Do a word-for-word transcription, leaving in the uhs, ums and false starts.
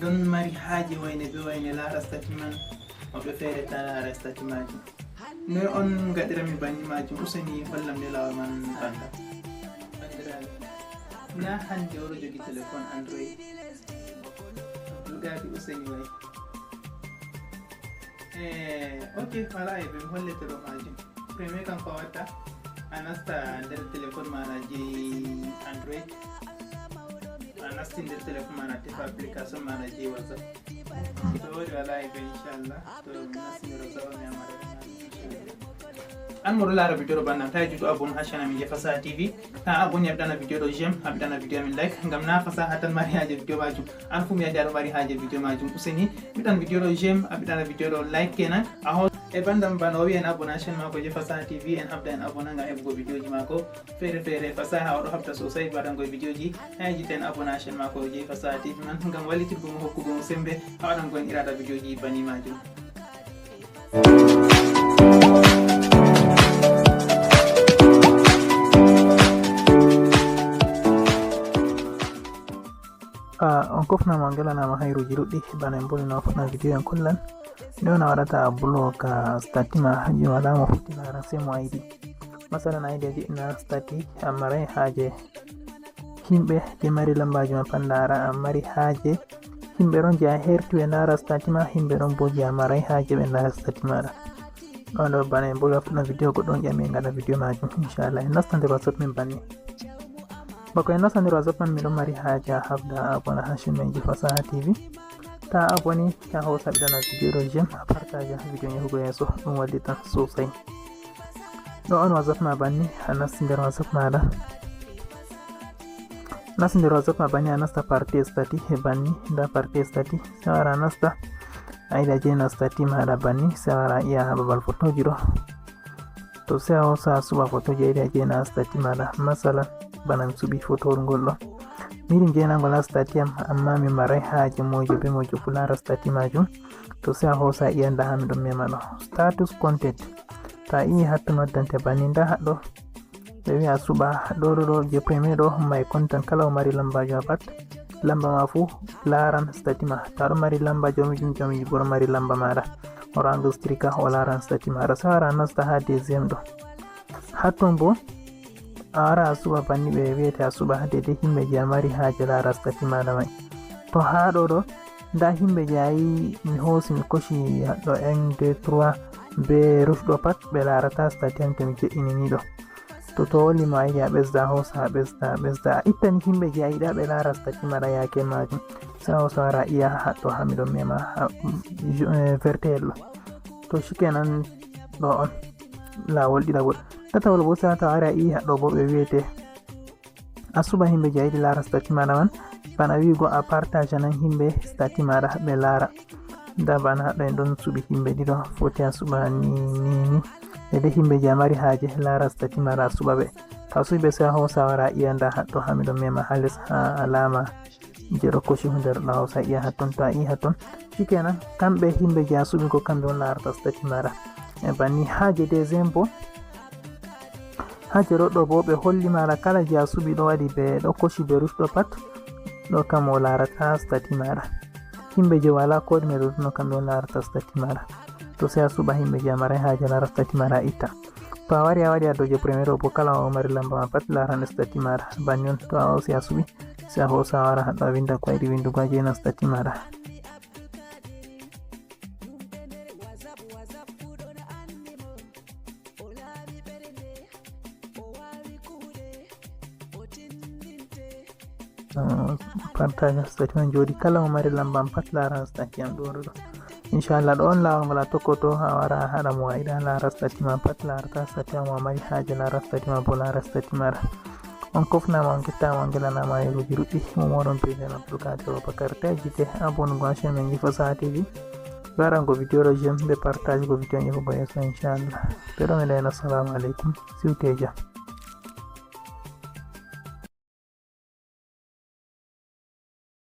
Ɗon mari haaje wayne be wayne laara statut man, woɓɓe feere ta laara statut majum. Noy on ngaɗirami banni majum? Useni hollam nde laawol man banda. Bandiraɓe, na hande oɗo jogi téléphone Android. Abdulgadi Useni way. Eh, ok, wala e ɓe hollete ɗo majum. Premier kanko watta, a nasta nder téléphone maɗa je Android. A nasti nder téléphone maɗa, tefa application maɗa je WhatsApp. To wodi wala e ɓe, inchallah. To mi nasti nder WhatsApp, mi amara. An moɗo laara video ɗo bannan, ta jutu abonné ha channel min je Fasaha T V. Ta abonné, a ɓiɗana video ɗo j'aime, a ɓiɗana video min like. Ngam na Fasaha tan mari haaje video majum. An fu mi andi aɗo mari haaje video majum. Useni, ɓiɗan video ɗo j'aime, a ɓiɗana video ɗo like kenan. A hol e bandam bana o wi'en abonné ha channel mako je Fasaha T V, en habda en abonné ngam heɓugo videoji mako. Feere feere Fasaha oɗo habda sosai waɗango videoji. Hayi jiten abonné ha channel mako je Fasaha T V man ngam wallitirgo mo, hokkugo mo sembe ha waɗango en iraɗa videoji bani majum. Ah, on kofnama, on gelanama hayruji ɗuɗɗi. Bana en mboli na fuɗɗa video en kullan. Nde on a waɗata a bloka statut ma, je wala mo foti lara se mo ayidi. Masalan, ayidi a jiɗina statut a marai haaje himɓe je mari lambaji ma pat lara, a mari haaje himɓe ɗon je a herti ɓe lara statut ma, himɓe ɗon bo je a marai haaje ɓe lara statut maɗa. Ɗon ɗo bana en mboli a fuɗɗa video, goɗɗo on ƴami en ngaɗa video majum, inchallah. En nasta nder WhatsApp min banni. Bako en nasta nder WhatsApp man, miɗon mari haaje a habda abonné ha channel ji Fasaha T V. Ta abonné, a hosa ɓiɗana video ɗo j'aime, a partage ha video yahugo yeso, ɗum wallitan sosai. Ɗo on WhatsApp ma banni, a nasti nder WhatsApp maɗa. Nasti nder WhatsApp ma banni, a nasta partie statut he banni, nda partie statut, se wara nasta. Ayida jena statut maɗa banni, se wara iya ha babal photoji ɗo. To se a hosa a suɓa photoji ayidi a jena statut maɗa. Masalan, bana mi suɓi photo ngol ɗo. Mi yiɗi jenagol ha statut am, amma mi marai haaje mojo be mojo fu lara statut majum. To se a hosa iya nda ha miɗon mema ɗo. Status content. Ta iya hatton waddante banni nda haɗɗo. Ɓe wi'a a suɓa ɗo, ɗo, ɗo, je premier ɗo, my content, kala o mari lambaji ma pat. Lamba ma fu laran statut ma. Ta ɗo mari lamba jamijum, jamijum bo ɗo mari lamba maɗa. O enregistré ka, o laran statut maɗa. Se wara nasta ha deuxième ɗo. Hatton bo, a wara a suɓa banni ɓe wi'ete a suɓa dede himɓe je a mari haaje lara statut maɗa mai. To ha ɗo ɗo, nda himɓe je a yi mi hosi mi koshi haɗɗo un, deux, trois, be rush ɗo pat ɓe larata statut am to mi jo'ini ni ɗo. To, to woli ma a yiɗi a ɓesda, a hosa, a ɓesda, a ɓesda. A ittani himɓe je a yiɗa ɓe lara statut maɗa yake majum. Se a hosa wara iya haɗɗo ha miɗon mema ha, mm, ju-, eh, vertel ɗo. To shikenan ɗo on lawol ɗiɗawol. Tatawol bo se a wara iya haɗɗo bo ɓe wi'ete a suɓa himɓe je a yiɗi lara statut maɗa man. Bana wi'ugo a partage nan himɓe statut maɗa ɓe lara. Nda bana haɗɗo en ɗon suɓi himɓe ɗiɗo, foti a suɓa ni, ni, ni. Dede himɓe je a mari haaje lara statut maɗa a suɓa ɓe. To a suɓi ɓe se a hosa wara iya nda haɗɗo ha miɗon mema ha les ha alama je ɗo koshi hunde ɗo a hosa iya hatton. To a iya hatton, shikenan kamɓe himɓe je a suɓi ko kamɓe on larata statut maɗa. E banni haaje deuxième bo. Ha je ɗo, ɗo bo ɓe holli maɗa kala je a suɓi ɗo waɗi be ɗo koshi be rush ɗo pat. Ɗo kam o larata statut maɗa. Himɓe je wala ko ɗume ɗo no kamɓe on larata statut maɗa. To se a suɓa himɓe je a marai haaje lara statut maɗa a itta. To a wari a waɗi a dow je premier ɗo bo kala o mari lamba ma pat laran statut maɗa. Banni on to a hosi a suɓi se a hosa a wara haɗɗo a winda ko a yiɗi windugo a jena statut maɗa. Ah, partage statut man jooɗi kala mo mari lamba am pat laran statut am ɗo ɗo. Inchallah ɗo on lawol ngol a tokkoto a wara a haɗa mo a yiɗa lara statut ma pat larata statut am, mo a mari haaje lara statut ma bo lara statut maɗa. On kofnama, on kettama, on gelanama yeruji ruɗɗi. Mo moɗon pesen Abdoulkadir Aboubacar, ta jite abonne go chaîne men ji Fasaha T V. Waɗango video ɗo j'aime be partage go video yahugo yeso inchallah. Ɓe ɗo meɗen assalamu alaikum. Siwte jam.